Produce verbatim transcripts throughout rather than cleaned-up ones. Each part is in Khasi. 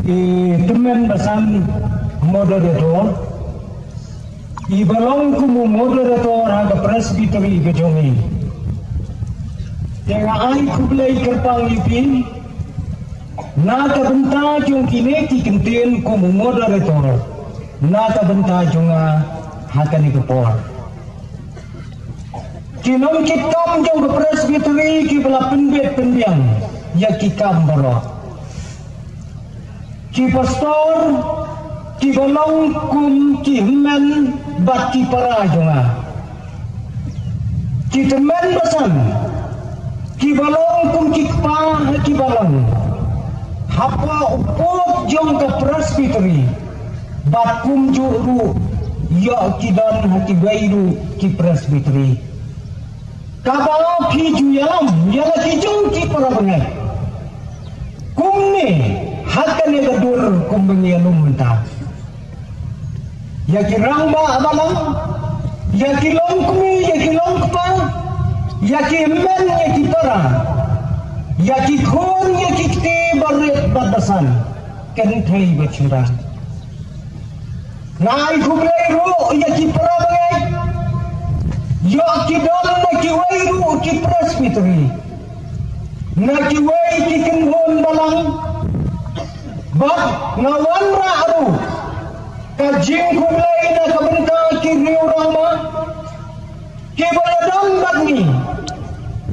I tymmen basan moderator, i ba long kum u moderator ha ka Presbytery ka jong i. Te nga ai khublei kyrpang ïa phi na ka bynta jong kine ki kyntien kum u moderator na ka bynta jong nga ha kane ka por. Ki nongkitkam jong ka Presbytery ki ba la pynbit pynbiang ïa ki kam baroh. Ki pastor ki ba long kum ki hynmen bad ki para jong nga. Ki tymmen basan ki ba long kum ki kpa ha ki ba long hapoh u pud jong ka Presbytery bad kumjuh ruh ïoh ki don ha kiwei ruh ki Presbytery. Kaba phi ju ïalam ïa la ki jong ki para bangeit. Kumne ha kane ka dur kum ba ngi ïalum mynta. Ïa ki rangbah balang, ïa ki longkmie, ïa ki longkpa, ïa ki hynmen, ïa ki para, ïa ki khun, ïa ki kti barit bad basan, kynthei bad shynrang. Nga ai khublei ruh ïa ki para bangeit, ïoh ki don na kiwei ruh ki Presbytery, na kiwei ki kynhun balang, bad nga wanrah ruh ka jingkhublei na ka bynta ki riew rangbah ki ba la don bad ngi,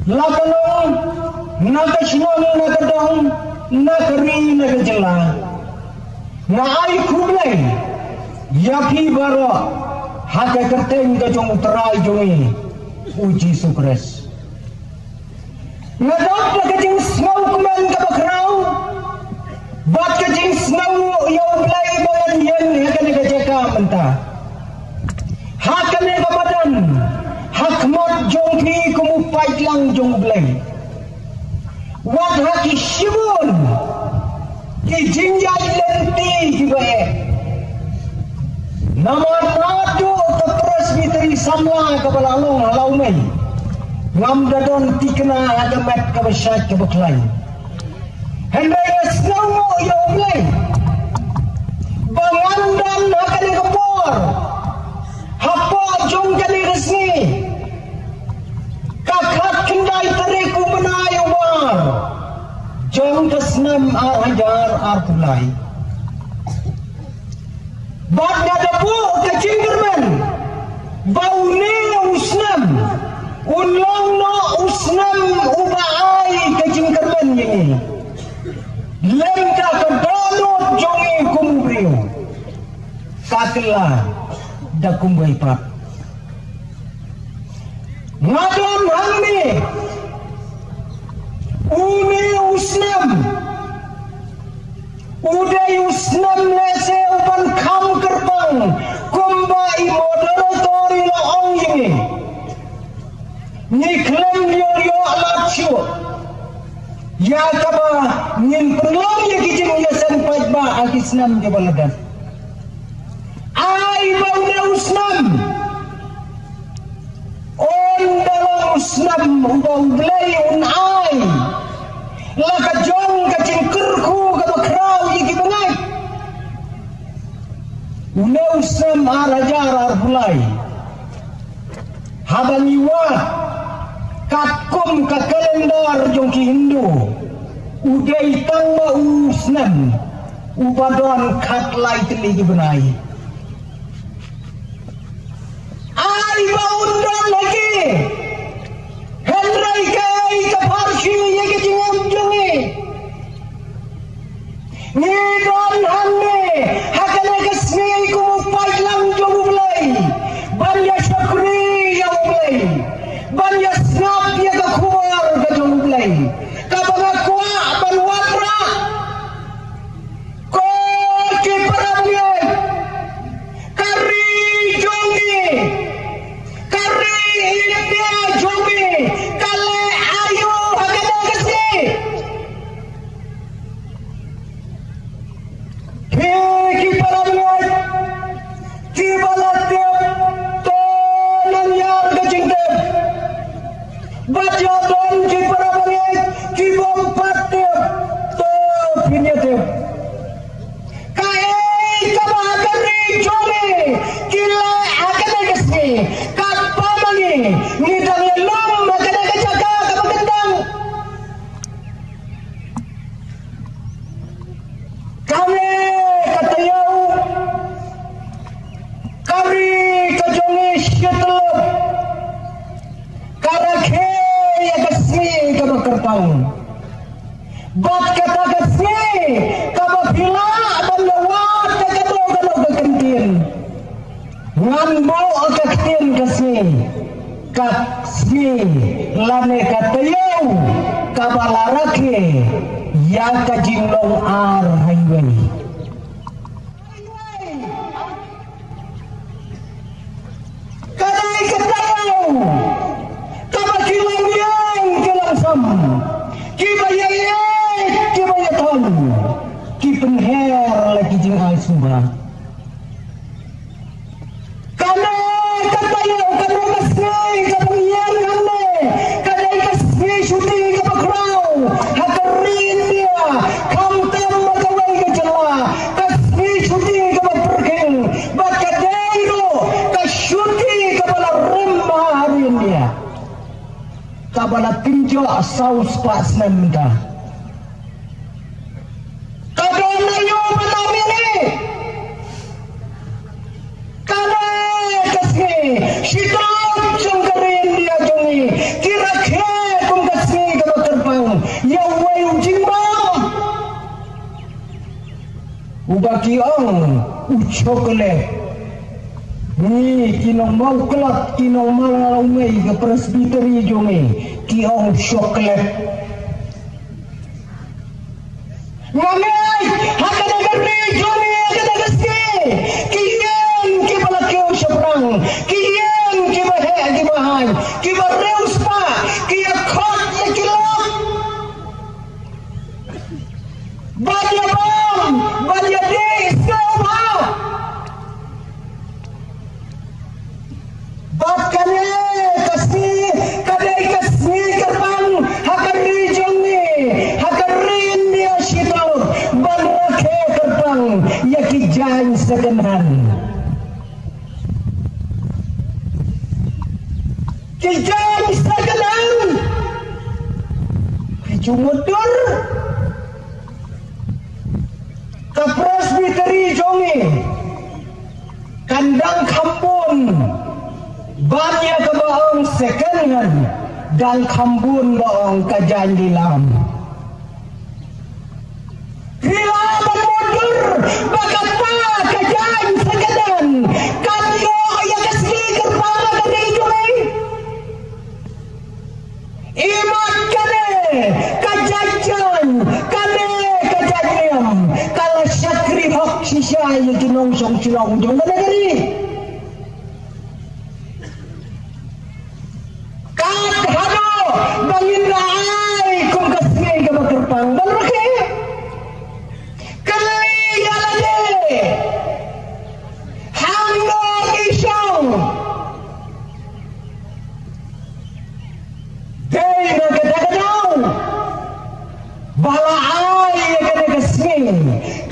la ka long na ka shnong, na ka dong, na ka ri, na ka jylla. Nga ai khublei ïa phi baroh ha ka kyrteng ka jong U Trai jong ngi U Jisu Khrist. Nga dap da ka jingsngewkmen kaba khraw bad ka jingsngew ïa U Blei ba ngan ïeng ha kane ka jaka mynta, ha kane ka madan, ha khmat jong phi kum u paidlang jong U Blei. Wat ha ki shibun ki jingïaid lynti kiba eh. Namar naduh ka Presbytery samla kaba la long ha Lawmei, ngam da don thikna ha ka met kaba shait kaba khlaiñ. Hynrei nga sngewnguh ïa U Blei ba ngan don ha kane ka por, hapoh jong kane ka sngi, ka khatkhyndai tarik u bnai u Bar jong ka snem ar hajar arphew lai. Bad nga da buh ka jingkyrmen ba une u snem un long noh u snem uba ai ka jingkyrmen ïa ngi. Lem ka ka dohnud jong ngi kum u briew, ka kylla da kumwei pat. Nga don hangne, une u snem u dei u snem lehse u ban kham kyrpang, kumba i moderator i la ong ïa ngi. Ngi khlem ïoh ïoh lad shuh ïa kaba ngin pynlong ïa ki jingïaseng paidbah ha ki snem kiba la dep. Ai ba une u snem un da long u snem uba U Blei un ai la ka jong ka jingkyrkhu kaba khraw ïa ki bangeit. Une u snem ar hajar arphew lai, haba ngi wad katkum ka kalendar jong ki Hindu, u dei tang ma u snem uba don khatlai tylli ki bnai. Ai ba un don ha ki, hynrei kaei ka pharshi ïa ka jingim jong ngi? Ngi don hangne ha kane ka sngi kum u paidlang jong U Blei ban ïa shakri ïa U Blei, ban ïa sngap ïa ka khubor ka jong U Blei, kaba nga kwah ban wanrah. Ko ki para bangeit, ka ri jong ngi, ka ri India jong ngi, ka leh aïu ha kane ka sngi? Phi ki para bangeit, kiba la tip, to nang ïar ka jingtip. Bad ïa don ki para bangeit kiba ym pat tip, to phin ïa tip. Ngan buh ka ktien ka sngi, ka sngi lane ka taïew kaba la rakhe ïa ka jinglong ar highway. Ka dei ka taïew kaba ki longïing ki longsam, kiba ïa ïeit kiba ïa thon, ki pynher la ki jingai sumba. Kane ka taïew, kane ka sngi kaba ngi ïeng hangne, ka dei ka sngi shuti kaba khraw ha ka ri India, khamtam ha kawei ka jylla, ka sngi shuti kaba pyrkhing, bad ka dei ruh ka shuti kaba la rim ha ri India, kaba la pynjot saw spah snem mynta. Ka don aïu ba na mihngi? Kane ka sngi, shi taïew jong ka ri India jong ngi, ki rakhe kum ka sngi kaba kyrpang ïa uwei u jingbam. Uba ki ong u chocolate. Ngi ki nongmawklot, ki nongmawlawmei ka Presbytery jong ngi, ki ong chocolate. Nga ngeit ha kane ka ri jong ngi, ha kane ka sngi, ki ïing kiba la kiew shaphrang, ki ïing kiba heh kiba haiñ, kiba riewspah, ki ïa khot ïa ki lok. Bad ïa bam, bad ïa dih sngewbha. Bad kane ka sngi ka dei ka sngi kyrpang ha ka ri jong ngi, ha ka ri India shitom, ban rakhe kyrpang ïa ki jaiñ second hand. Ki jaiñ second hand, ki ju mutdur. Ka Presbytery jong ngi kan dang kham bun ban ïa kaba ong second hand, dang kham bun ba ong ka jaiñ lilam. Rila ban mutdur ba kata ka jaiñ second hand kan ïoh ïa ka sngi kyrpang ha ka ri jong ngi. Imat kane ka jaiñ, kane ka jaiñ niam ka la shakri hok shisha ïa ki nongshong shnong jong kane ka ri. Kat haduh ba ngin da ai kum ka sngi kaba kyrpang ban rakhe. Kylli ïa lade, hangno ngi shong? Dei na kata ka daw ba la ai ïa kane ka sngi,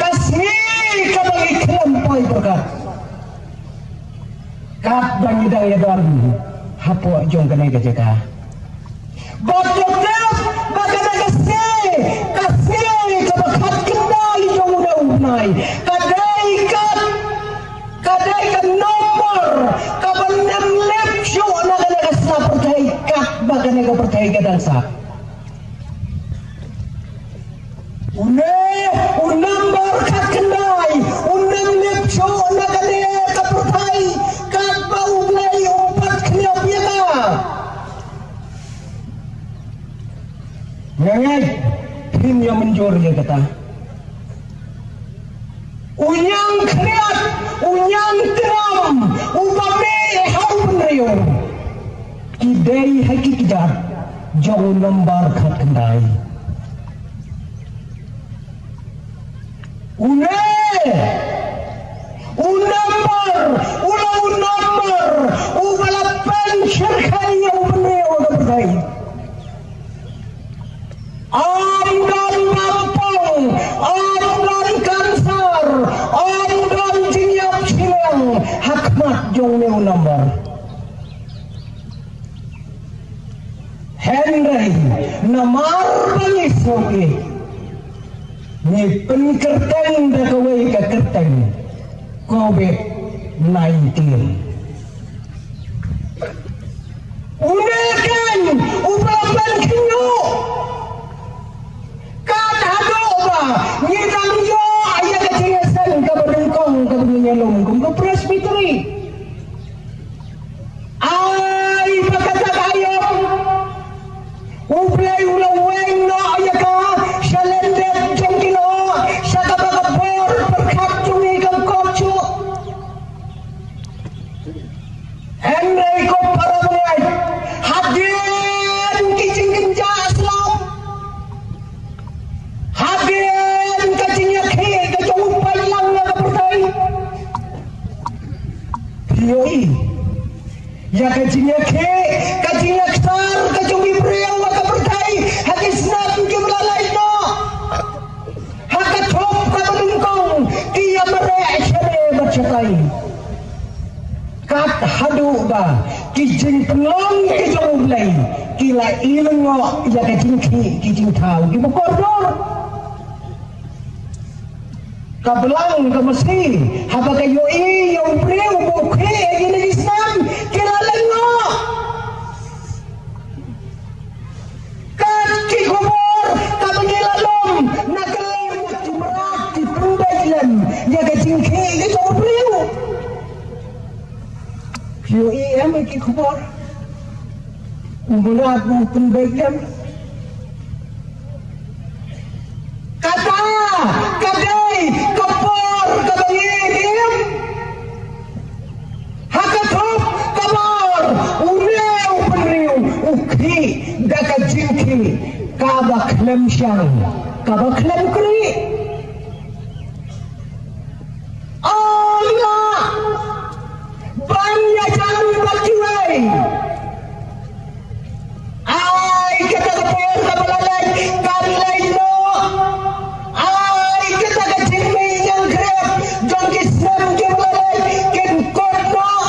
ka sngi kaba ngi khlem poi pyrkhat. Katba ngi dang ïadon hapoh jong kane ka jaka. Bad ïa tip ba kane ka sngi, ka sngi kaba khatkhyndai jong une u bnai, ka dei ka, ka dei ka nombor kaba nym lip shuh na kane ka sla pyrthei, katba kane ka pyrthei ka dang sah. Une u nombor khatkhyndai, u nym lip shuh na kane ka pyrthei, katba U Blei um pat khniot ïa ka. Nga ngeit phin ïa mynjur ïa kata. U ñiangkhriat, u ñiangtnam, uba mih ha u bynriew, ki dei ha ki kjat jong u nombor khatkhyndai. Une u nombor, u la u nombor uba la pynshyrkhei ïa u bynriew ha ka pyrthei. Ym don bampong, ym don kansar, ym don jingïap shiliang ha khmat jong une u nombor. Hynrei namar ba ngi sngewthuh, ngi pynkyrteng da kawei ka kyrteng, Covid nineteen. Une keiñ uba la pynkhynñiuh. Kat haduh ba ngi dang ïoh ïa ka jingïaseng kaba nyngkong kaba ngi ïalum kum ka Presbytery. Ka jingïakhih, ka jingïaktar ka jong ki briew ha ka pyrthei ha ki snem kiba la leit noh. Ha ka thup kaba nyngkong ki ïamareh shane bad shatai. Kat haduh ba ki jingpynlong ki jong U Blei ki la ïalyngngoh ïa ka jingkhih ki jingthaw kiba kordor. Ka Balang ka Masi haba ka ïohi ïa u briew ba u khih ïa kine ki snam ki la lyngngoh. Kat ki khubor kaba ngi la lum na kylleng ki mrad ki pynbeit lem ïa ka jingkhih ki jong u briew. Phi ïohi em ïa ki khubor? U mrad u pynbeit lem. Kata ka dei ka por kaba ngi im. Ha ka thup ka bor une u bynriew u khih da ka jingkhih kaba khlem shang kaba khlem krieh. Ym lah ban ïajan bad kiwei. Ai kata ka por kaba la leit kan leit noh. Ai kata ka jingmih ñiangkhrip jong ki snem kiba la leit kin kut noh.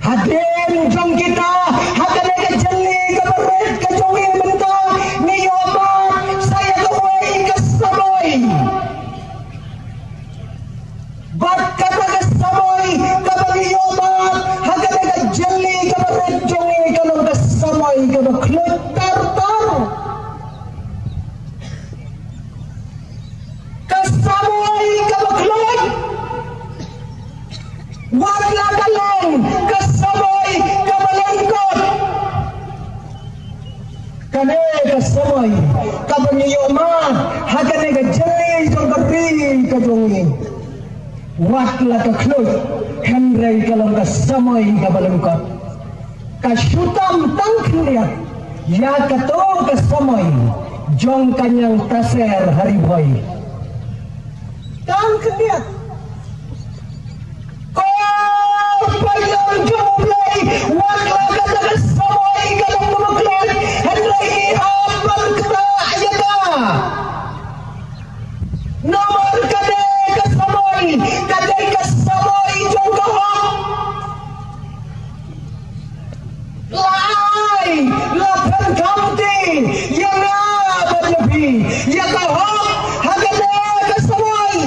Hadien jong kita ha kane ka jylli kaba rit ka jong ngi mynta ngi ïoh mad sa ïa kawei ka samoi. Bad kata ka samoi kaba ngi ïoh mad ha kane ka jylli kaba rit jong ngi ka long ka samoi kaba khluit tar tar. Ka samoi kaba khluit. Wat la ka long ka samoi kaba lyngkot. Kane ka samoi kaba ngi ïoh mad ha kane ka jylli jong ka ri ka jong ngi. Wat la ka khluit, hynrei ka long ka samoi kaba lyngkot. Ka shu tam tang khyndiat ïa kato ka samoi jong ka ñiang taser ha Ri Bhoi. Tang khyndiat. Ko paidbah jong U Blei, wat la kata ka samoi ka long kaba khluit, hynrei ngi hap ban ktah ïa ka. Namar ka dei ka samoi, ka dei ka samoi jong ka hok. La ai, la pynkham ti ïa nga bad ïa phi ïa ka hok ha kane ka samoi.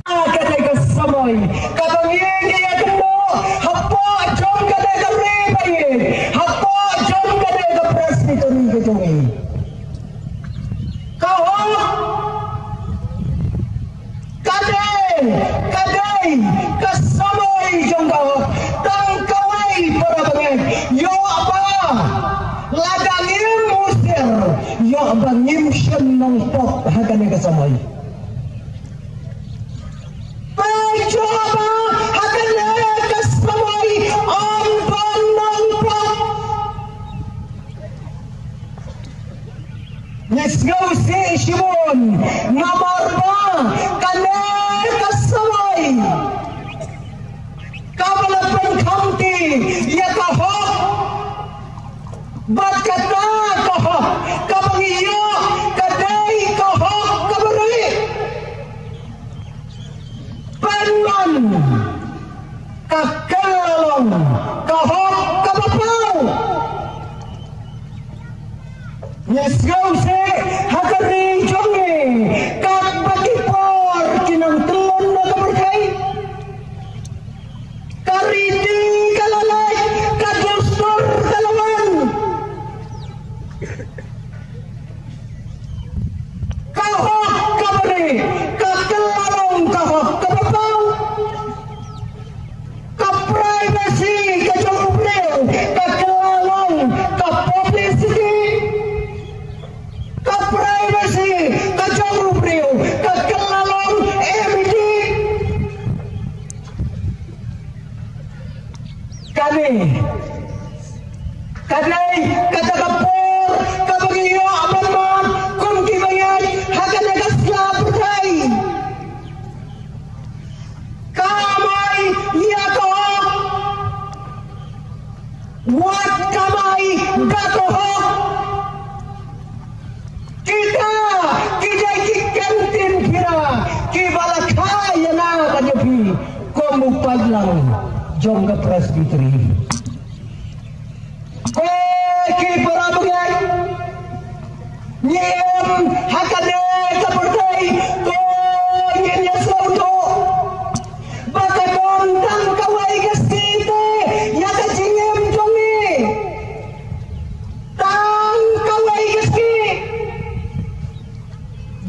Ha kane ka samoi kaba ngi ngi ïa kynnoh hapoh jong kane ka ri ba ïeit, hapoh jong kane ka Presbytery ka jong ngi. Ka hok ka dei, ka dei ka samoi jong ka hok. Tang kawei para bangeit, ïoh ba lada ngim usir, ïoh ba ngim shym nongpop ha kane ka samoi. Peit ïoh ba ha kane ka samoi ym ban nongpop. Ngi sngewsih shibun namar ba kane ka samoi kaba la pynkham ti ïa ka hok bad kata ka hok kaba ngi ïoh ka dei ka hok kaba rieh. Pynban ka kylla long ka hok kaba paw. Ngi sngewsih ha ka ri jong ngi katba ki por ki nang tyllun na ka pyrthei. Ka riti ka la leit, ka dustur ka la wan. Ka hok kaba rieh ka kylla long ka hok kaba paw. Ka privacy ka jong u briew ka kylla long ka publicity. Ka privacy ka jong u briew ka kylla long M D. Kane ka dei kata ka por kaba ngi ïoh ban mad kum ki bangeit ha kane ka sla pyrthei. Ka mai lang jong ka Presbytery. Ko ki para bangeit, ngi im ha kane ka pyrthei, ko ngin ïa sngewthuh ba ka don tang kawei ka sngi te ïa ka jingim jong ngi. Tang kawei ka sngi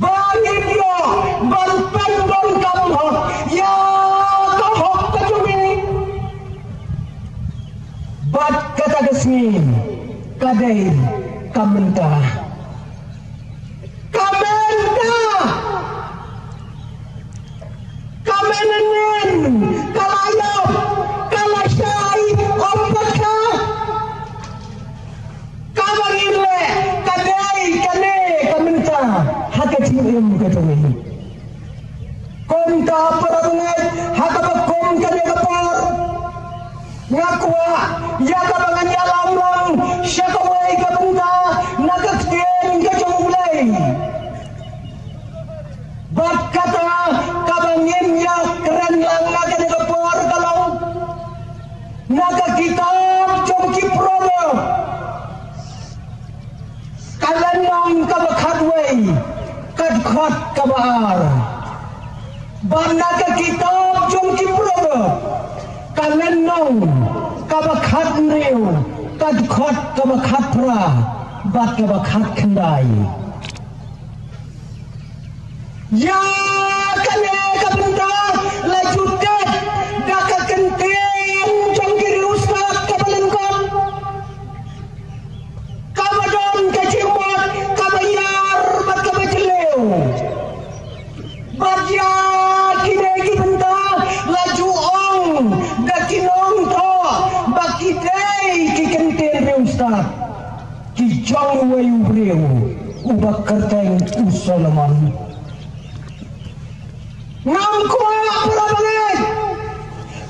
ba ngin ïoh ban pyndonkam hok ïa ka hok ka jong ngi. Bad kata ka sngi ka dei ka mynta. Ka mynta. Ka mynnin, ka la ïap, ka la shai, ym pat ka. Kaba ngin leh ka dei kane ka mynta ha ka jingim ka jong ngi. Kumta para bangeit, ha kaba kum kane ka por, nga kwah ïa kaba ngan ïalam lang sha kawei ka bynta na ka ktien ka jong U Blei. Bad kata kaba ngin ïa kren lang na kane ka por ka long na ka kitab jong ki Proverb, ka lynnong kaba khatwei, ka dkhot kaba ar. Bad na ka kitab jong ki Proverb, ka lynnong kaba khathynriew, ka dkhot kaba khatphra bad kaba khatkhyndai. Ïa kane ka bynta la ju tet da ka kyntien jong ki riewstad kaba lyngkot, kaba don ka jingmut kaba ïar bad kaba jylliew. Bad ïa kine ki bynta la ju ong da ki nongthoh ba ki dei ki kyntien riewstad ki jong uwei u briew uba kyrteng u Solomon. Ngam kwah para bangeit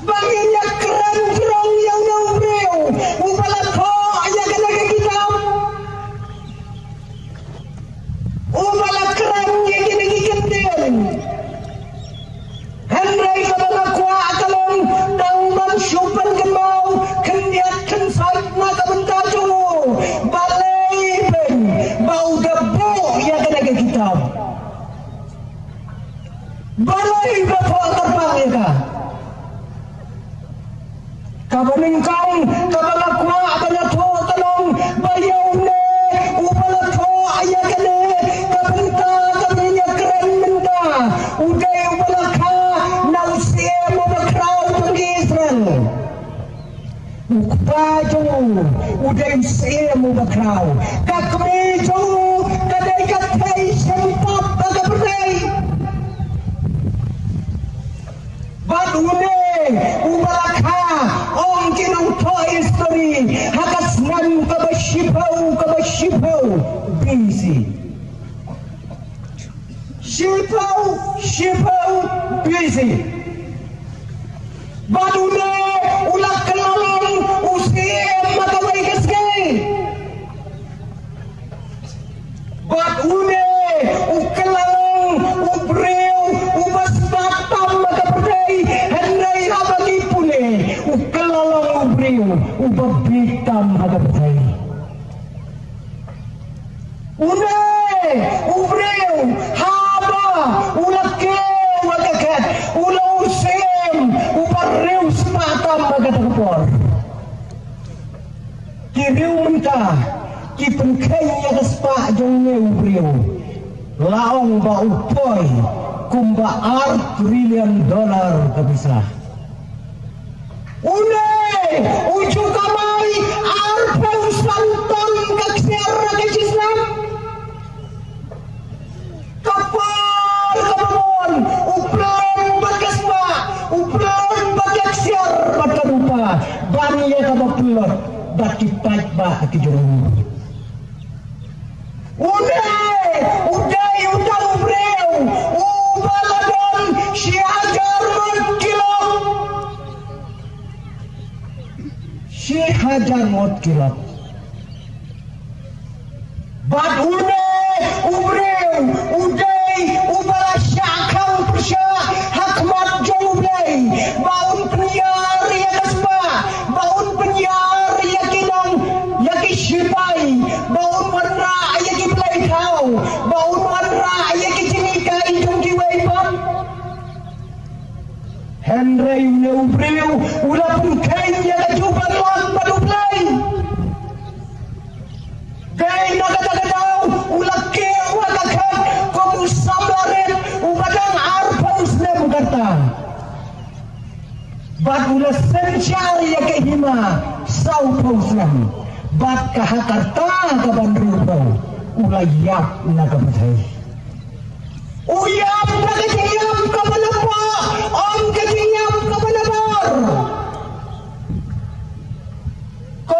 ba ngin ïa kren jrong ïa une u briew uba la thoh ïa kane ka kitab, uba la kren ïa kine ki kyntien. Hynrei kaba nga kwah ka long tang ban shu pynkynmaw khyndiat khyndiat na ka bynta jong u, balei pyn ba u da buh ïa kane ka kitab. Balei ba thoh kyrpang ïa ka. Kaba nyngkong kaba nga kwah ban ïathuh ka long ba ïa une uba la thoh ïa kane ka bynta kaba ngin ïa kren mynta, u dei uba la kha na u Syiem uba khraw jong ki Israel. U kpa jong u u dei u Syiem uba khraw. Ka kmie jong u ka dei ka thei shempap ha ka pyrthei. Bad une uba la kha, ong ki nongthoh history, ha ka snem kaba shiphew, kaba shiphew B C. Shiphew, shiphew B C. Bad une u la kylla long u Syiem ha kawei ka sngi. Bad une u kylla long u briew uba stad tam ha ka pyrthei, hynrei haba ngi pule u kylla long u briew uba bieit tam ha ka pyrthei. Une u briew haba u la kiew ha ka khet u long u Syiem uba riewspah tam ha kata ka por. Ki riew mynta ki pynkheiñ ïa ka spah jong une u briew. La ong ba u poi kumba ar trillion dollar ka pisa. Une u ju kamai arphew san ton ka ksiar ha ka shi snem. Ka por kaba bun u pynlong bad ka spah, u pynlong bad ka ksiar bad ka rupa, ban ïa kaba pynlong bad ki paidbah ki jong u. Une u dei uta u briew uba la don shi hajar ngut ki lok. Shi hajar ngut ki lok. Bad une u briew u dei uba la shah khang pyrshah ha khmat jong U Blei ba un pynïaid Hynrei une u briew u la pynkheiñ ïa ka jubab lang bad U Blei. Dei na kata ka daw u la kiew ha ka khet kum u samla rit uba dang arphew snem ka rta. Bad u la synshar ïa ka hima sawphew snem. Bad ka ha ka rta kaba hynriewphew u la ïap na ka pyrthei. U ïap da ka jingïap kaba lyngkot, ym ka jingïap kaba lyngkot. Ko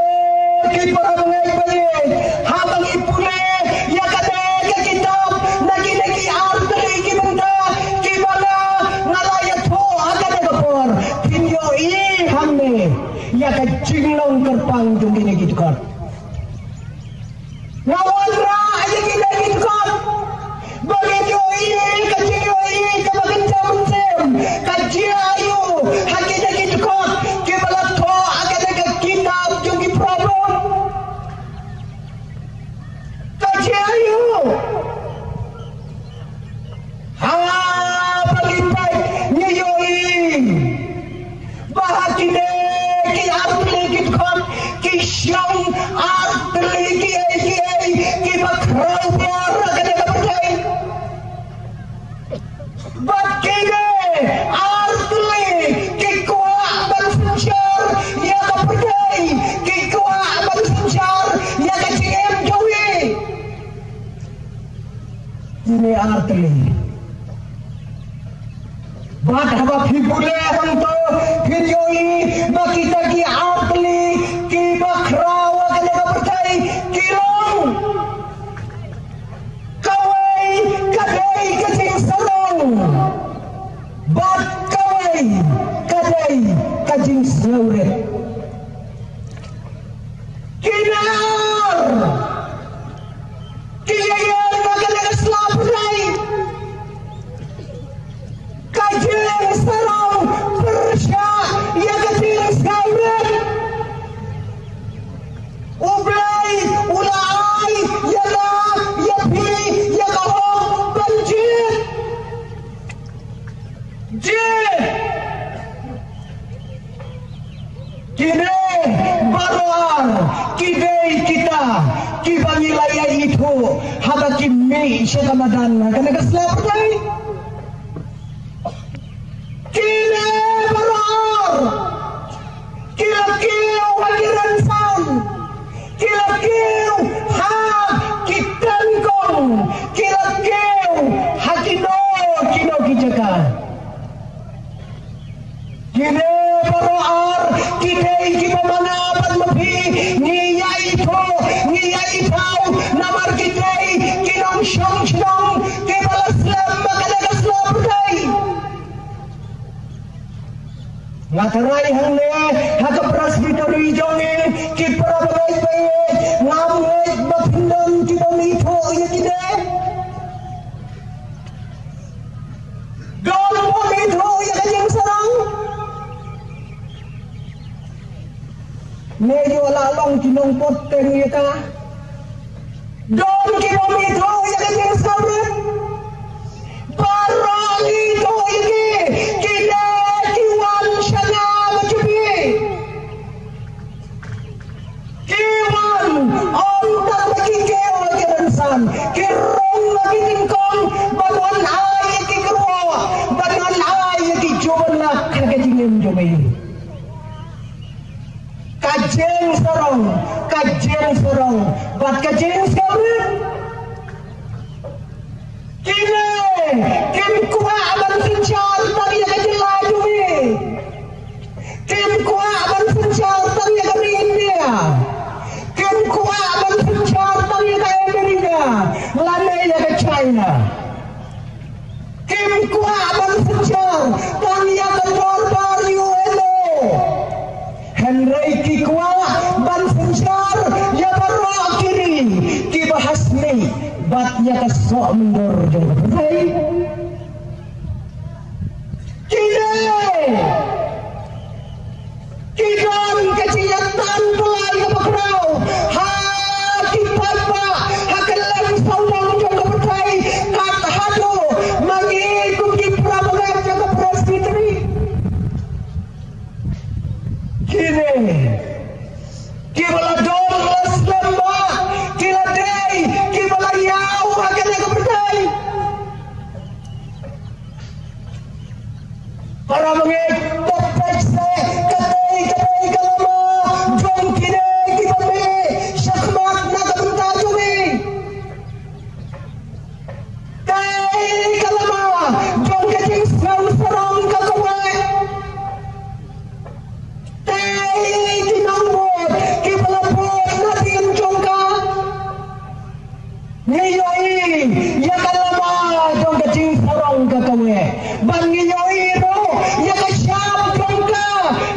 ki para bangeit, haba ngi pule ïa kane ka kitab na kine ki artylli ki bynta kiba nga la ïathuh ha kane ka por, phin ïohi hangne ïa ka jinglong kyrpang jong kine ki dkhot. Nga wanrah ïa kine ki dkhot ba ngin ïohi ka jingïohi kaba kynja mynsiem, ka jia aïu ha kine ki dkhot kiba la thoh ha kane ka kitab jong ki Proverb. Ka jia aïu? Haba ngi peit ngi ïohi ba ha kine ki artylli ki dkhot ki shong artylli kiei kiei kiba khraw bor ha kane ka pyrthei. Bad kine artylli ki kwah ban synshar ïa ka pyrthei, ki kwah ban synshar ïa ka jingim jong ngi. Kine artylli. Bad haba phi pule hangto phin ïohi ba kita ki artylli kiba khraw ha kane ka pyrthei ki long. Kawei ka dei ka jingsarong. Bad kawei ka dei ka jingsngewrit. Kine ar ki ïa ïeng ha kane ka sla pyrthei. Ka jingsarong pyrshah ïa ka jingsngewrit. U Blei u la ai ïa nga, ïa phi, ïa ka hok ban jied. Jied. Kine baroh ar ki dei kita kiba ngi la ïa ithuh haba ki mih sha ka madan ha kane ka sla pyrthei. Kine baroh ar ki la kiew ha ki rynsan, ki la kiew ha ki tyngkong, ki la kiew ha kino kino ki jaka. Kine baroh ar ki dei kiba ma nga bad ma phi ngi ïa ithuh, ngi ïa ithaw, namar ki dei ki nongshong shnong kiba la slem ha kane ka sla pyrthei. Nga tharai hangne ha ka presbytery jong ngi, ki para bangeit ba ïeit, ngam ngeit ba phin don kiba ym ithuh ïa kine. Don bym ithuh ïa ka jingsarong. Ne ïoh la long ki nongpot teng ïa ka. Don ki bym ithuh ïa ka jingsngewrit. Baroh ngi ithuh ïa ki, kine ki wan sha nga ba jubab. Ki wan ym tang ba ki kiew ha ki rynsan, ki rung ha ki tyngkong ban wan ai ïa ki kyrwoh, ban wan ai ïa ki jubab ha ka jingim jong ngi. Ka jingsarong, ka jingsarong bad ka jingsngewrit. Kine kim kwah ban synshar tang ïa ka jylla jong ngi. Kim kwah ban synshar tang ïa ka ri India. Kim kwah ban synshar tang ïa ka America lane ïa ka China. Kim kwah ban synshar tang ïa ka dorbar U N O. Hynrei ki kwah ban synshar ïa baroh ki ri kiba ha snieh bad ïa ka soh myndor jong ka pyrthei. Kine ki don ka jingïatanpla ïa ka bakhraw ha ki paidbah ha kylleng sawdong jong ka pyrthei, kat haduh ma ngi kum ki para bangeit jong ka Presbytery. ïa ka lama jong ka jingsarong ka kaweh. Bad ngi ïohi ruh ïa ka shap jong ka,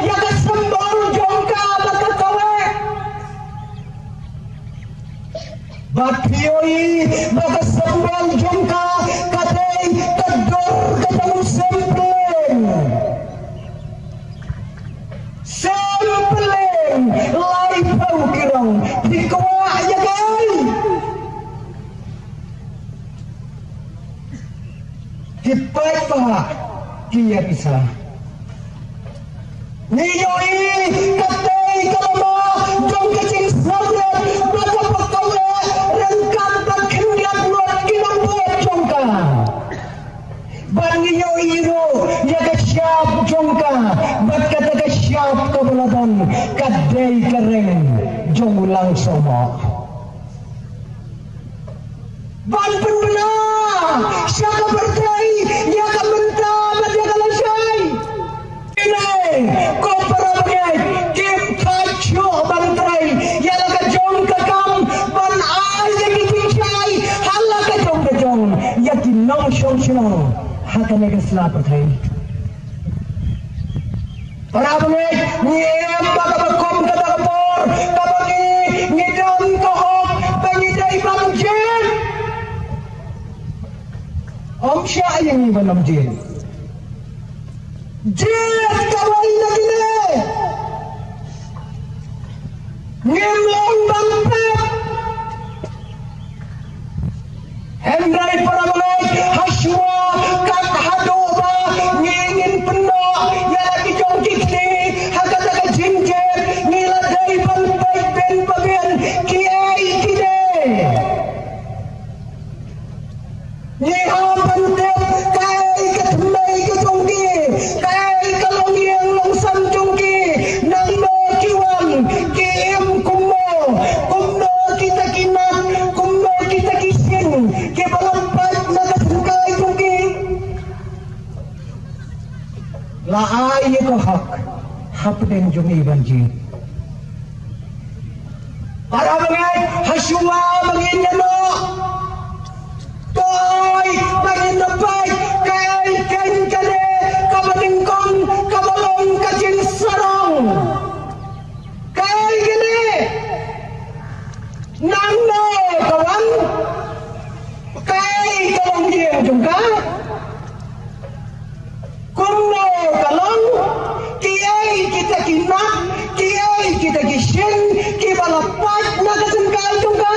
ïa ka symbol jong ka bad ka kaweh. Bad phi ïohi ba ka symbol jong ka ka dei ka dur ka jong u Sempleng. Sempleng laiphew ki rong, phi kwah ïa kaei? Ki paidbah ki ïa pisa. Ngi ïohi katei ka lama jong ka jingsarong ba ka pakaweh ryngkat bad khyndiat ngut ki nongbud jong ka. Bad ngi ïohi ruh ïa ka shap jong ka, bad kata ka shap kaba la don ka dei ka reng jong u Langsohmoh. Ban pynbna sha ka pyrthei ïa ka mynta bad ïa ka lashai. Ine ko para bangeit, kim thait shuh ban trei ïa la ka jong ka kam ban ai ïa ki jingshai ha la ka jong ka jong ïa ki nongshong shnong ha kane ka sla pyrthei. Para bangeit, ngi em ba kaba kum kata ka por kaba ngi, ngi don ka hok ba ngi dei ban jied. Ym shah ïa ngi ban ym jied. Jied kawei na kine. Ngim long ban pep. Hynrei para bangeit, ha shuwa kat haduh ba ngi ngin pynnoh ïa la ki jong ki kti ha kata ka jingjied, ngi la dei ban peit beiñ ba beiñ kiei kine. Ngi hap ban tip kaei ka thymmei ka jong ki, kaei ka longïing longsem jong ki, nangno ki wan, ki im kumno, kumno kita ki nat, kumno kita ki shin, kiba la pait na ka syngkai jong ki. La ai ïa ka hok hapdeng jong i ban jied. Para bangeit, ha shuwa ba ngin ïa noh, to ai ba ngin ïa peit kaei kane kaba nyngkong kaba long ka jingsarong. Kaei kane, nangno ka wan, kaei ka longïing jong ka. Kumno ka long, kiei kita ki nat, kiei kita ki shin, kiba la pait na ka syngkai jong ka.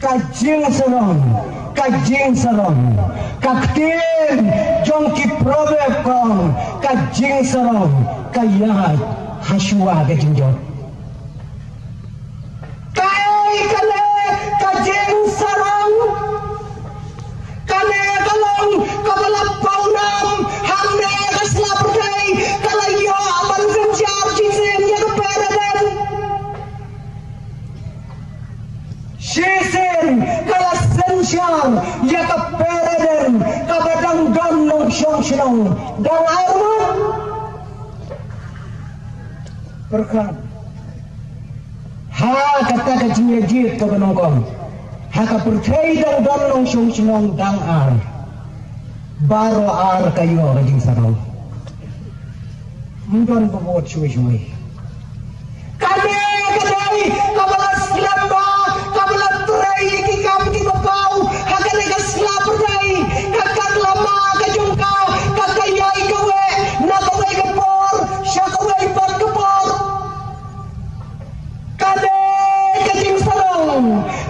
Ka jingsarong, ka jingsarong, ka ktien jong ki Proverb ka ong, ka jingsarong ka ïaid ha shuwa ka jingjot. Kaei kane ka jingsarong? Kane ka long kaba la pawnam hangne ha ka sla pyrthei, ka la ïoh ban synshar shisien ïa ka paradigm. Shisien ka la synshar ïa ka paradigm kaba dang don nongshong shnong dang ar. Pyrkhat. Ha kata ka jingïajied kaba nyngkong, ha ka pyrthei dang don nongshong shnong dang ar. Baroh ar ka ïoh ka jingsarong. Ym don ba bud shuwa shuwa. Kane ka dei kaba la slem bha, kaba la trei ïa ki kam kiba paw ha kane ka sla pyrthei. Ka kat lama ka jong ka, ka ïai kaweh na kawei ka por sha kawei pat ka por. Ka dei ka jingsarong,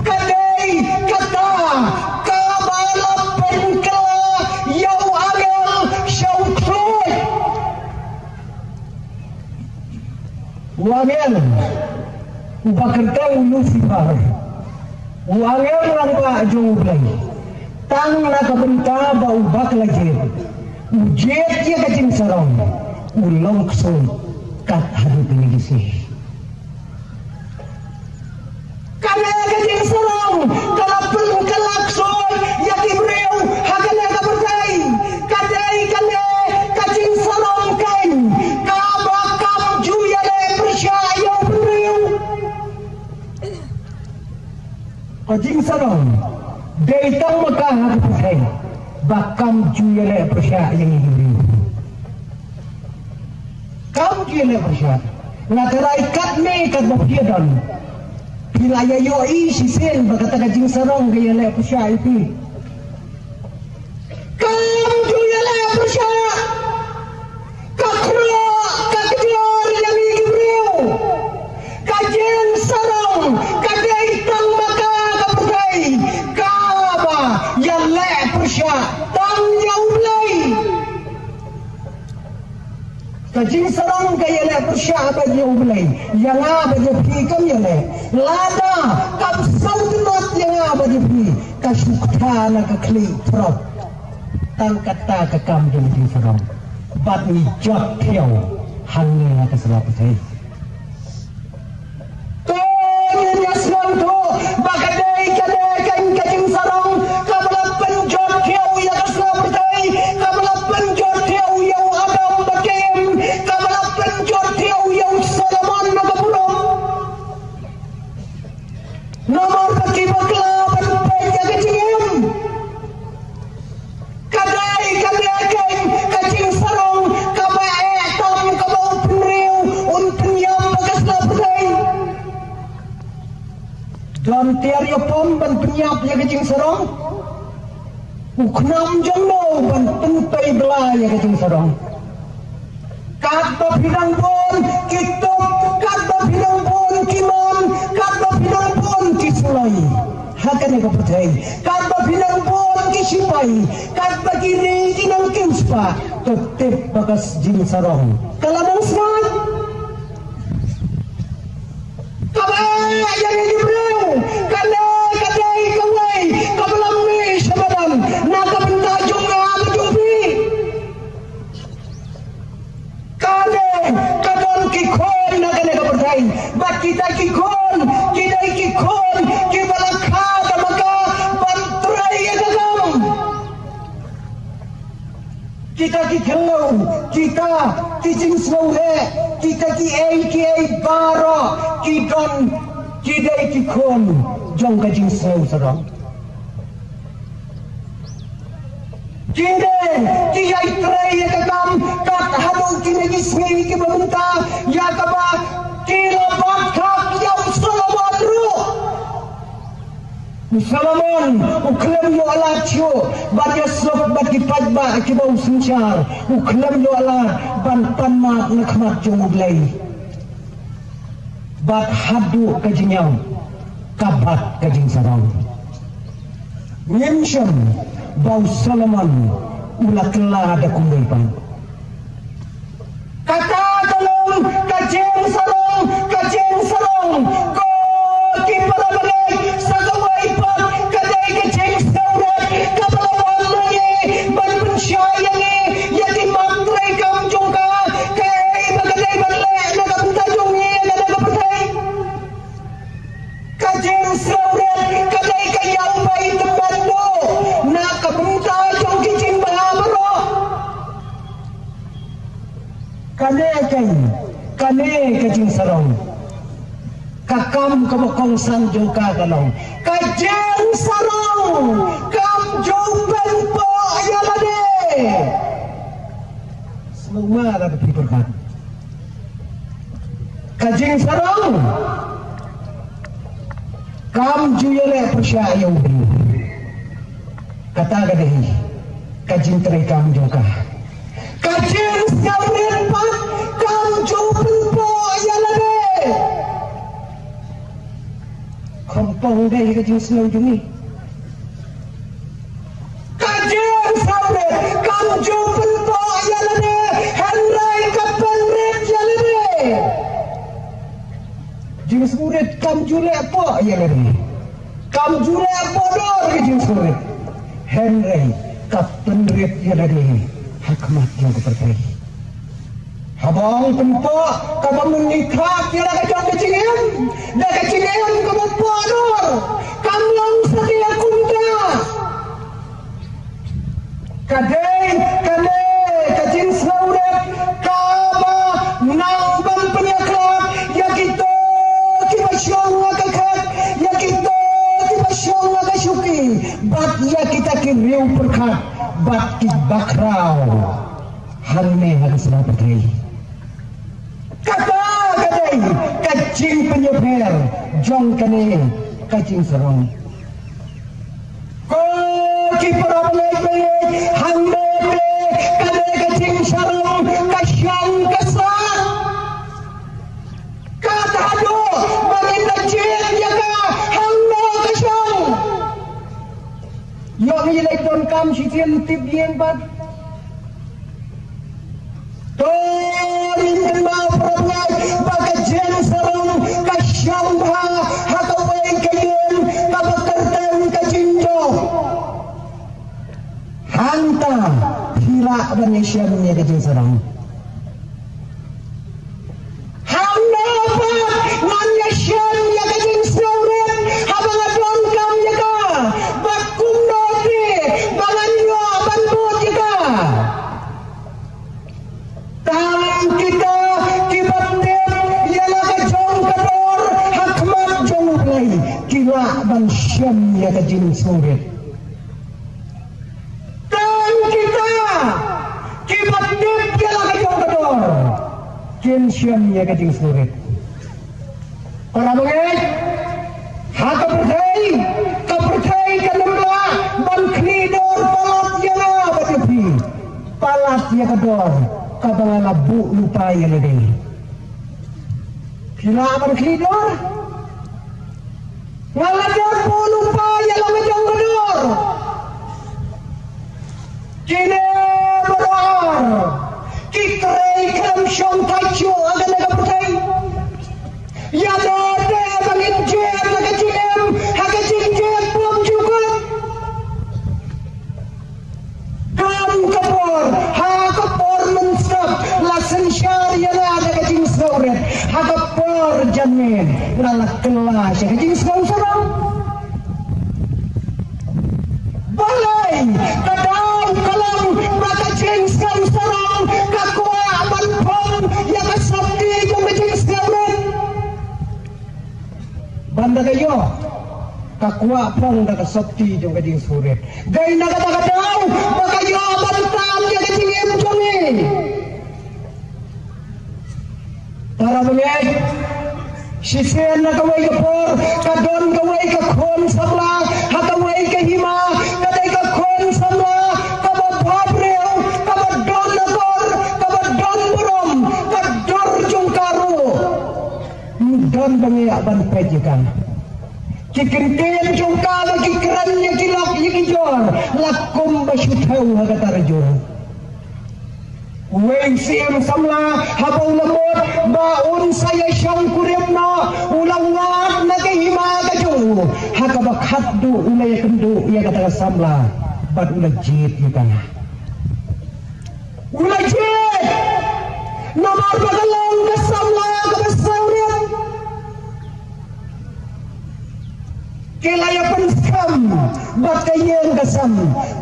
ka dei kata kaba la pynkylla ïa u angel sha u thluid. U angel uba kyrteng u Lucifer, u angel rangbah jong U Blei, tang na ka bynta ba u bakla jied, u jied ïa ka jingsarong, u long ksuid kat haduh kine ki sngi. Kane ka jingsarong ka la pynkylla ksuid ïa ki briew ha kane ka pyrthei. Ka dei kane ka jingsarong keiñ kaba kam ju ïaleh pyrshah ïa u bynriew. Ka jingsarong dei tang ma ka ha ka pyrthei ba kam ju ïaleh pyrshah ïa ngi ki briew. Kam ju ïaleh pyrshah. Nga tharai katne katba phi don, phi la ïa ïohi shisien ba kata ka jingsarong ka ïaleh pyrshah ïa phi. Kam ju ïaleh pyrshah. Ka khroh ka kjor ïa ngi ki briew. Ka jingsarong ka dei tang ma ka ka pyrthei kaba ïaleh pyrshah tang ïa U Blei. Ka jingsarong ka ïaleh pyrshah bad ïa U Blei, ïa nga bad ïa phi kam ïaleh. Lada kam sngewtynnat ïa nga bad ïa phi, ka shu kta na ka khlieh prot. Tang kata ka kam jong ka jingsarong. Bad ngi jot thiaw hangne ha ka sla pyrthei. To ngin ïa sngewthuh ba ka dei kane ka jingsarong kaba la pynjot thiaw ïa ka sla pyrthei, kaba la pynjot thiaw ïa u Adam bad ka Im, kaba la pynjot thiaw ïa u Solomon na ka burom. Namar ba ki bakla ban peit ïa ka jingim. Ka dei, ka dei ka, ka jingsarong kaba eh tam kaba u pynriew un pynïap ha ka sla pyrthei. Don tiar ïapom ban pynïap ïa ka jingsarong. U khnam jong no ban pynpei bla ïa ka jingsarong. Katba phi dang bun ki tup, katba phi dang bun ki mon, katba phi dang bun ki suloi ha kane ka pyrthei, katba phi dang bun ki sipai, katba ki ri ki nang kynspah, to tip ba ka jingsarong ka la dang smat. Kaba ïa ngi ki briew, kane ka dei kawei kaba la mih sha madan na ka bynta jong nga bad jong phi. Kane ka don ki khun na kane ka pyrthei, bad kita ki khun ki dei ki khun kiba la kha da ma ka ban trei ïa ka kam. Kita ki khyllung, kita ki jingsngewreh, kita kiei kiei baroh ki don, ki dei ki khun jong ka jingsngewsarong. Ki dei ki ïai trei ïa ka kam kat haduh kine ki sngi kiba mynta, ïa kaba ki la bat khak ïa u Solomon ruh. U Solomon u khlem ïoh lad shuh ban ïasuk bad ki paidbah kiba u synshar, u khlem ïoh lad ban pan map na khmat jong U Blei. Bad haduh ka jingïap ka bat ka jingsarong. Ngim shem ba u Solomon u la kylla da kumwei pat. Kata ka long ka jingsarong, ka jingsarong. Ko ki para bangeit, sa kawei pat ka dei ka jingsngewrit kaba la wan ma ngi ban pynshai ïa ngi ïa ki mat treikam jong ka, kaei ba ka dei ban leh na ka bynta jong ngi na ka pyrthei. Ka jingsngewrit ka dei ka ïa u bai tymmen duh na ka bynta jong ki jingbha baroh. Kane ka, kane ka jingsarong, ka kam kaba kongsan jong ka ka long ka jingsarong kam ju pynpoh ïa lade. Sngewma lada phi pyrkhat. Ka jingsarong kam ju ïaleh pyrshah ïa u briew. Kata ka dei ka jingtrei kam jong ka. Ka jingsngewrit pat kam ju pynpoh ïa lade. Khumpong dei ka jingsngew jong ngi. Ka jingsngewrit kam ju pynpoh ïa lade, hynrei ka pynrit ïa lade. Jingsngewrit kam ju leh poh ïa lade, kam ju leh poh dor ka jingsngewrit, hynrei ka pynrit ïa lade ha khmat jong ka pyrthei. Haba ong pynpoh, kaba mynta ngi khot ïa la ka jong ka jingim, da ka jingim kaba poh dor, kam long satia kumta. Ka dei kane ka jingsngewrit kaba nang ban pynïakhlad ïa kito kiba shong ha ka khet, ïa kito kiba ki riew pyrkhat bad ki bakhraw hangne ha ka sla pyrthei. Kata ka dei ka jingpynïapher jong kane ka jingsarong. Ko ki para bangeit bangeit, hangne te ka dei ka jingsarong ka shong ka sah. Kata haduh ba ngin da jied ïa ka hangno ka shong. Ïoh ngi leit donkam shisien tip ïing bad. To ngin kynmaw para bangeit ba ka jingsarong ka shong bha ha kawei ka ïing kaba kyrteng ka Jingjop. Hangta phi lah ban ïashem ïa ka jingsarong. Hangno pat ngan ïashem ïa ka jingsngewrit haba nga donkam ïa ka, bad kumno te ba ngan ïoh ban bud ïa ka. Tang kita kiba tip ïa la ka jong ka dor ha khmat jong U Blei ki lah ban shem ïa ka jingsngewrit. Tang kita kiba tip ïa la ka jong ka dor kin shem ïa ka jingsngewrit. Para bangeit, ha ka pyrthei, ka pyrthei kan ym lah ban khlieh dor palat ïa nga bad ïa phi. Palat ïa ka dor kaba nga la buh lypa ïa lade. Phi lah ban khlieh dor? Nga la dep buh lypa ïa la ka jong ka dor. Kine baroh ar ki trei khlem shong thait shuh ha kane ka pyrthei. Ïa lade ba ngin jied ha ka jingim, ha ka jingjied bymjukut. Kam ka por, ha ka por mynstep la synshar ïa nga da ka jingsngewrit. Ha ka por janmiet nga la kylla sha ka jingsngewsarong. Balei ka daw ka long ba ka jingsngewsarong ka kwah ban phong ïa ka sopti jong ka jingsngewrit? Ban da ka ïoh ka kwah phong da ka sopti jong ka jingsngewrit. Dei na kata ka daw ba ka ïoh ban tam ïa ka jingim jong ngi. Para bangeit, shisien na kawei ka por ka don kawei ka khun samla ha kawei ka hima, ka dei ka khun samla kaba bhabriew, kaba don akor, kaba don burom, ka dor jong ka ruh ym don ba ngi ïa ban peit ïa ka. Ki kyntien jong ka ba ki kren ïa ki lok ïa ki jor la kum ba shu thew ha kata ka jor. Uwei u syiem samla haba u la mut ba un sa ïa shongkurim noh, u la wad na ka hima ka jong u. Ha kaba khatduh u la ïakynduh ïa kata ka samla bad u la jied ïa ka. U la jied namar ba ka long ka samla kaba sngewrit. Ki la ïa pynskhem bad ka ïing ka sem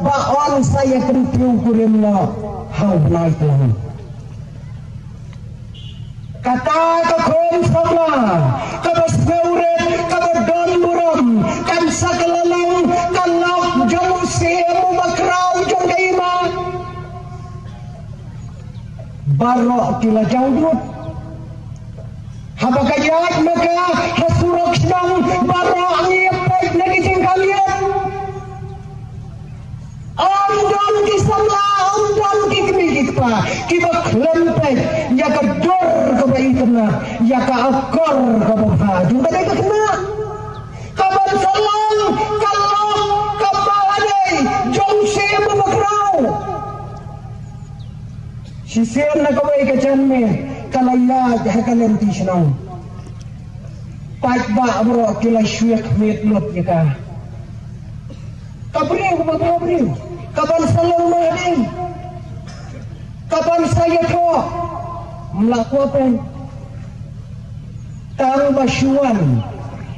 ba un sa ïa kyntiew kurim noh ha u bnai Kynthei. Kata ka khun samla kaba sngewrit, kaba don burom, kan sa kylla long ka lok jong u syiem uba khraw jong ka hima. Baroh ki la jaw dud. Haba ka ïaid ma ka ha surok shnong, baroh ngi ïa peit na ki jingkhang ïing. Ym don ki samla, ym don ki kmie ki kpa kiba khlem peit ïa ka dur kaba itynnad, ïa ka akor kaba bha jong kane ka khynnah. Kaban sa long ka lok kaba hadei jong u syiem uba khraw. Shisien na kawei ka janmiet ka la ïaid ha ka lynti shnong. Paidbah baroh ki la shu ïa khmih lut ïa ka. Ka briew kaba bhabriew, kaban sa long ma hadien, kaban sa ïathoh, ym lah kwah peit. Tang ba shu wan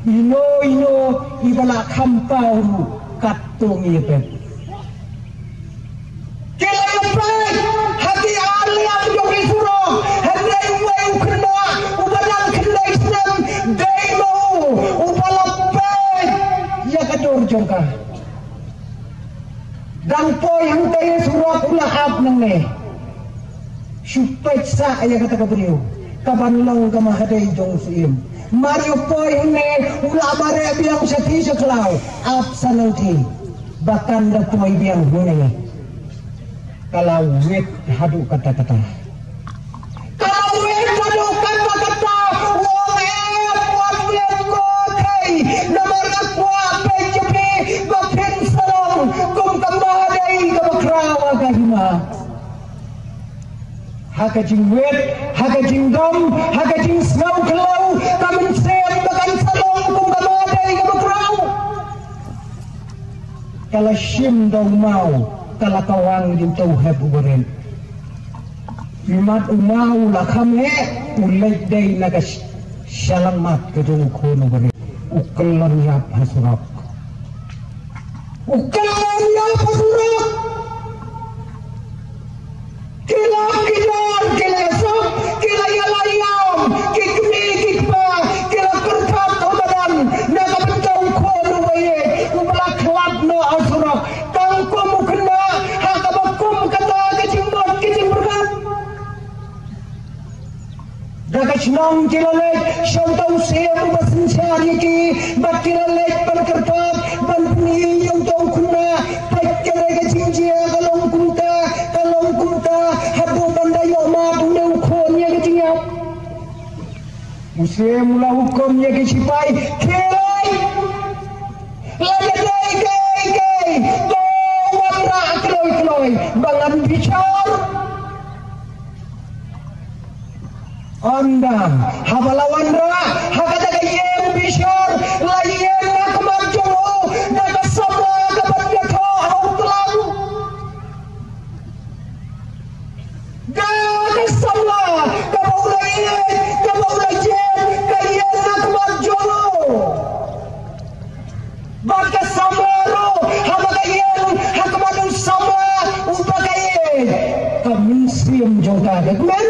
ino ino iba la kham paw ruh katto ngi ïa peit. Ki la ïa peit ha ki ar liang jong ki surok, hynrei uwei u khynnah uba dang khyndai snem dei ma u uba la peit ïa ka dur jong ka. Dang poi hangtei surok u la ap nangne. Shu peit sah ïa kata ka briew kaban long ka mahadei jong u Syiem. Mar ïa u poi hangne u la mareh biang sha ki sha khlaw. Ap sa nangtei ba kan da poi biang hangne. Ka la wit haduh katta katta. Ka la wit haduh katta katta. U ong em, wat wit ko kaei. Namar nga kwah peit ïa phi ba phin sa long kum ka mahadei kaba khraw ha ka hima. Ha ka jingwit, ha ka jingdom, ha ka jingsngew khlaw, ka mynsiem ba kan sa long kum ka mahadei kaba khraw. Ka la shim da u maw, ka la kawang da uta u hep uba rit. Imat u maw u la kham heh, u leit dei na ka sh-, shyllangmat ka jong u khun uba rit. U kyllon ïap ha surok. U kyllon ïap ha surok. Ki la kidor, ki la sop, ki la ïalam, ki kmie, ki kpa, ki la kyrpad ha madan, na ka bynta u khun uba ïeit, uba la khlad noh ha surok. Tang kum u khynnah, ha kaba kum kata ka jingmut ka jingpyrkhat. Da ka shnong ki la leit sha uta u Syiem uba synshar ïa ki, bad ki la leit ban kyrpad, ban pyni ïa uta u khynnah, peit kane ka jingjia ka long kumta, ka long kumta, haduh ban da ïoh mad une u khun ïa ka jingïap. U Syiem u la hukum ïa ki shipai, khie leit. Lada dei kaei kaei, to wanrah kloi kloi ba ngan bishar. Ynda haba la wanrah ha kata ka ïing bishar, la ïeng ha khmat jong u da ka samla kaban ïathoh ha u tlang. Da ka samla kaba u la ïeng, kaba u la ïeng, ka ïeng ha khmat jong u. Bad ka samla ruh, haba ka ïeng ha khmat u samla uba ka ïeit, ka mynsiem jong ka ka kmen.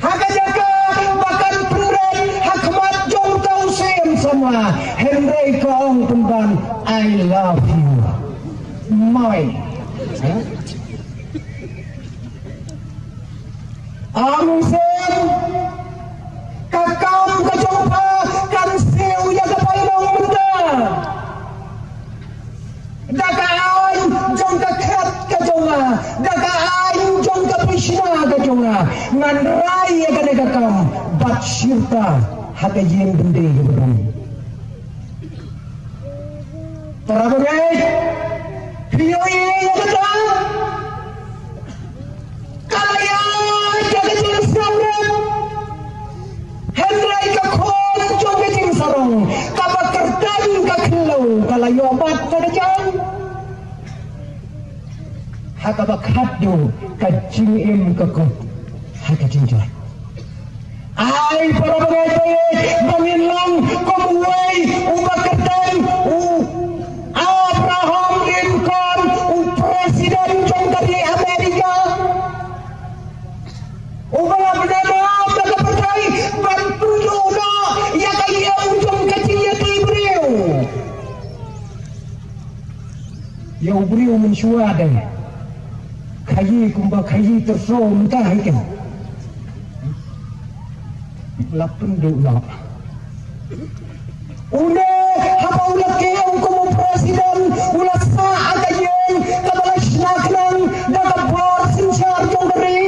Ha ka jaka ba kan pynrem ha khmat jong uta u Syiem samla, hynrei ka ong pynban, "I love you." Mai. Ong u Syiem, ka kam ka jong pha kan siew ïa ka bainong mynta. Da ka aiñ jong ka khet ka jong nga, da ka aiñ jong ka pishna ka jong nga, ngan rai ïa kane ka kam bad shirta ha ka ïing byndi kaba rung. Para bangeit, phi ïohi ïa kata? Ka la ïaid ïa ka jingsngewrit. Hynrei ka khun jong ka jingsarong, kaba kyrteng ka khlem, ka la ïoh bat ka kjat. Ha kaba khatduh ka jingim ka kut ha ka jingjot. Ai para bangeit, ba ngin long kum uwei uba kyrteng u Abraham Lincoln, u president jong ka ri Amerika. Uba la bna da ka pyrthei ban pynduh noh ïa ka ïing jong ka jingïatei briew. Ïa u briew mynshuwa de khaïi kumba khaïi tyrso mynta hi ken. La pynduh noh. Une haba u la kiew kum u president u la sah ha ka ïing kaba la shna khnang da ka bor synshar jong ka ri.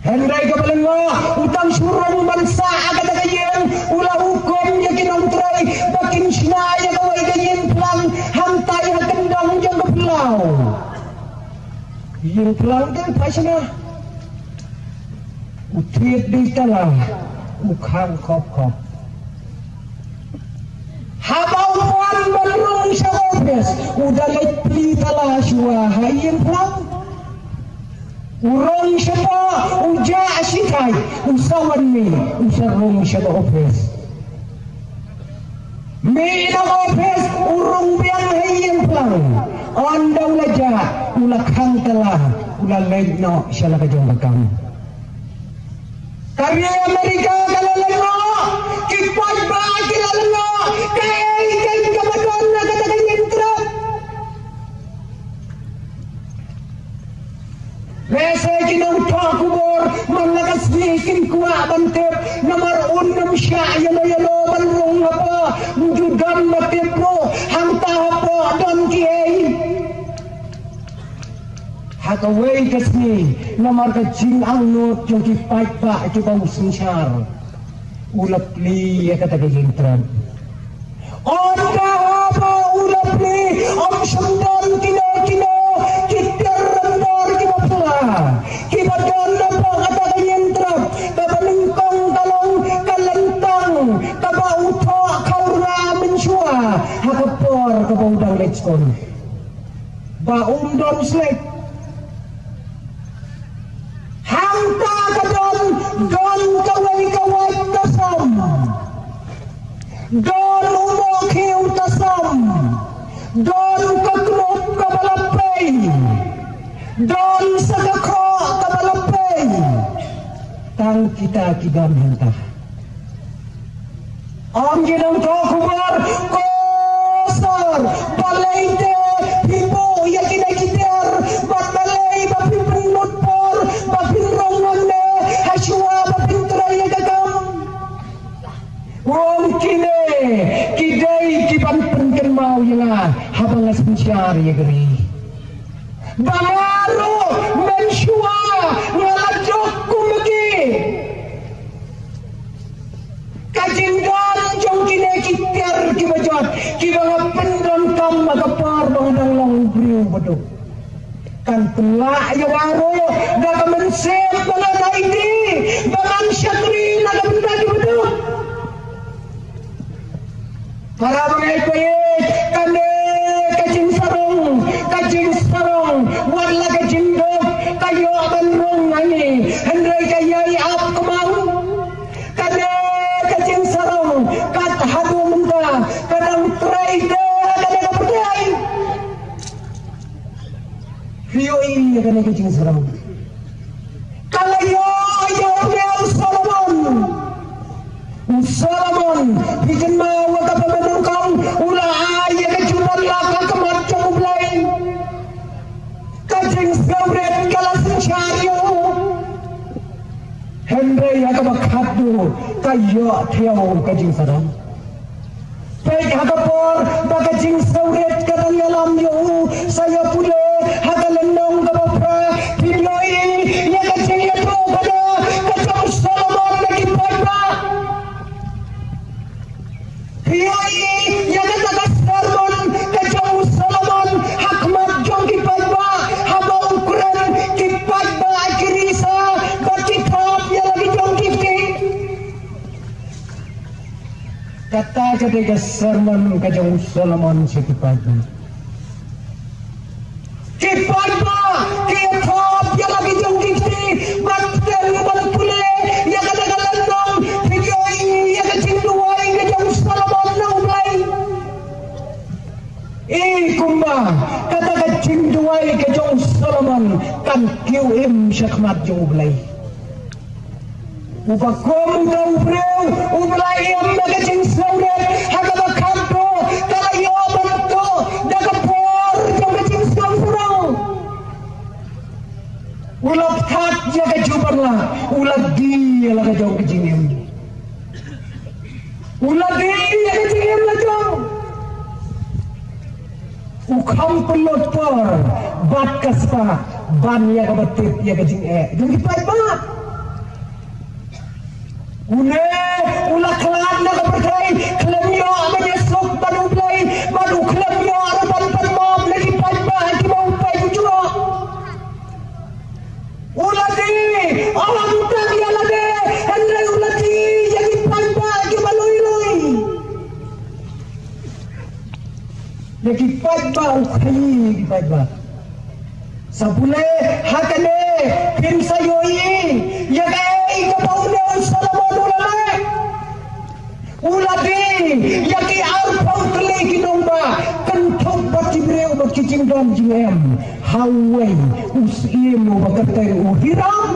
Hynrei kaba lyngngoh u tang shu rung ban sah ha kata ka ïing, u la hukum ïa ki nongtrei ba kin shna ïa kawei ka ïing phlang hangtai ha kyndong jong ka phyllaw. Ïing phlang te pha shna. U thied dei tala, u khang khop khop. Haba u wan ban rung sha office, u da leit plie tala shuwa ha ïing phlang. U rung shapoh, u jah shitai, u sa wan mih, u sa rung sha ka office. Mih na office, u rung biang ha ïing phlang. Ynda u la jah, u la khang tala, u la leit noh sha la ka jong ka kam. Ka ri Amerika ka la lyngngoh, ki paidbah ki la lyngngoh, kaei kaei kaba don ha kata ka ïing ban tip, namar un ym shah ïano ïano ban rung hapoh, ym ju don ba tip ruh, hangta hapoh don kiei. Ha kawei ka sngi, namar ka jingangnud jong ki paidbah kiba u synshar, u la plie ïa kata ka jingtrep. Ynda haba u la plie, ym shym don kino kino ki tiar ryntor kiba pla, kiba don hapoh kata ka jingtrep, kaba nyngkong ka long ka lyntang kaba u thoh khawra mynshuwa ha ka por kaba u dang leit skul. Ba um don slek. Hangta ka don, don kawei ka wait ka som. Don u mokhiew ka som. Don ka knup kaba la pei. Don sa ka khoh kaba la pei. Tang kita ki don hangta. Ym ki nongthoh khubor, ko sor, balei te phi buh ïa kine ki tiar, bad balei ba phi pynlut por ba phin rung hangne, hashuwa ba phin trei ïa ka kam? Ym kine ki dei ki ban pynkynmaw ïa nga haba nga synshar ïa ka ri. Ba nga ruh mynshuwa nga la jop kum ki. Ka jingdon jong kine ki tiar kiba jot, kiba nga pyndonkam ha ka por ba nga dang long u briew baduk, kan pynlah ïa nga ruh da ka mynsiem ba ngan aiti, ba ngan shakri na ka bynta kiba duk. Para bangeit, bangeit, kane ka jingsarong, ka jingsarong, wat la ka jingduk ka ïoh ban rung hangne, hynrei ka ïai ap kumno? Kane ka jingsarong, kat haduh mynta ka dang trei te ha kane ka pyrthei. Phi ïohi ïa kane ka jingsarong. Ka la ïoh ïa u Solomon. U Solomon, phi kynmaw ïa kaba mynnyngkong, u la ai ïa ka jubab la ka khmat jong U Blei. Ka jingsngewrit ka la synshar ïa u. Hynrei ha kaba khatduh ka ïoh thiah ka jingsarong. Peit ha ka por ba ka jingsngewrit ka dang ïalam ïa u, sa ïa pule ha ka lynnong kaba phra, phin ïohi ïa ka jingïathuhkhana ka jong u Solomon na ki paidbah. Phi ïohi ïa kata ka sermon ka jong u Solomon ha khmat jong ki paidbah, haba u kren ki paidbah ki risa bad ki thop ïa la ki jong ki kti. Kata ka dei ka sermon ka jong u Solomon sha ki paidbah. Ki paidbah ki thop ïa la ki jong ki kti, bad teng ban pule ïa kata ka lynnong, phi ïohi ïa ka jingduwai ka jong u Solomon na U Blei. I kumba kata ka jingduwai ka jong u Solomon kan kiew im sha khmat jong U Blei. Uba kum uta u briew uba la im da ka jingsngewrit, ha kaba khatduh ka la ïoh ban tuh da ka bor jong ka jingsngewsarong. U la pynthait ïa ka jubab la, u la die ïa la ka jong ka jingim. U la die ïa ka jingim la jong. U kham pynlut por bad ka spah ban ïa kaba tip ïa ka jingeh jong ki paidbah. Une u la khlad na ka pyrthei, khlem ïoh ban ïasuk bad U Blei, bad u khlem ïoh ruh ban pynmong na ki paidbah kiba u peit u juh. U la die, ym tang ïa lade, hynrei u la die ïa ki paidbah kiba lui lui. Ïa ki paidbah, u khaïi ïa ki paidbah. Sa pule ha kane phin sa ïohi ïa kaei kaba une u Solomon u la leh. U la die ïa ki arphew tylli ki nongbah, kynthup bad ki briew bad ki jingdon jingem ha uwei u syiem uba kyrteng u Hiram.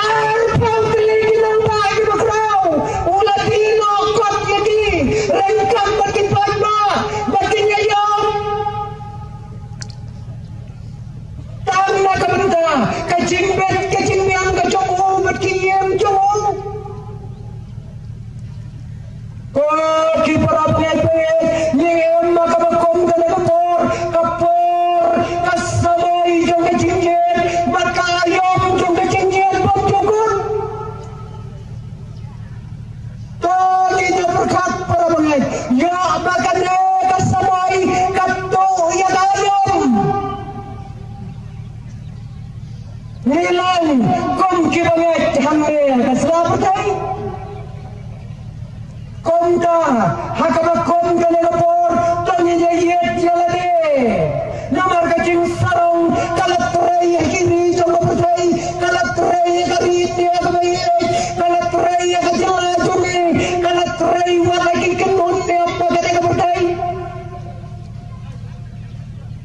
Arphew tylli ki nongbah kiba khraw, u la die noh kot ïa ki, ryngkat bad ki paidbah bad ki ïaïong. Tang na ka bynta ka jingbit ka jingbiang ka jong u Para bangeit, ïa ba kane ka samoi ka tuh ïa ka aïom. Ngi long kum ki bangeit hangne ha ka sla pyrthei. Kumta ha kaba kum kane ka por, to ngin ïa ïeit ïa lade. Namar ka jingsarong ka la trei ïa ki ri jong ka pyrthei, ka la trei ïa ka ri India kaba ïeit, ka la trei ïa ka jylla jong ngi, ka la trei wat la ki kynhun niam ba ka dei ka pyrthei.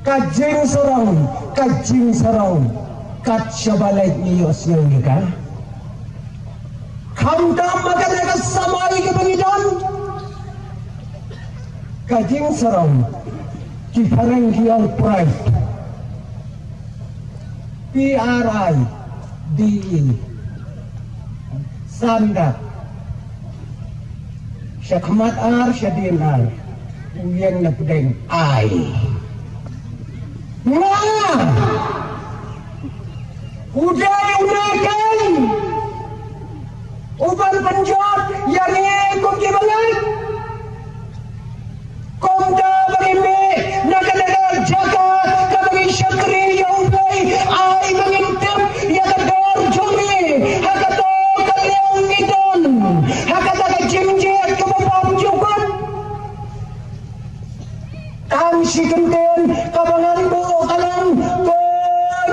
Ka jingsarong, ka jingsarong, kat shaba leit ngi ïohsngew ïa ka. Khamtam ba ka dei ka samoi kaba ngi don. Ka jingsarong, ki phareng ki ong pride. P R I D E. San dap. Sha khmat ar, sha dien ar. U ïeng na pdeng ai. Nga. U dei u Nongkeng. U ban pynjot ïa ngi kum ki bangeit. Kumta ba ngin mih na kane ka jaka kaba ngi shakri ïa U Blei, ai ba ngin tip ïa ka dor jong ngi ha kato ka liang ngi don, ha kata ka jingjied kaba bymjukut. Tang shi kyntien kaba ngan buh ka long, ko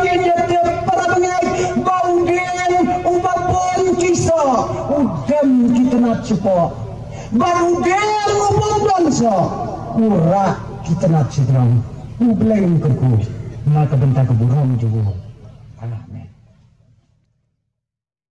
ngin ïa tip para bangeit ba u dieng uba bun ki soh u dem ki tnat shapoh. Bad u dieng u bym don soh u rah ki tnat shajrong. U Blei un kyrkhu na ka bynta ka burom jong u.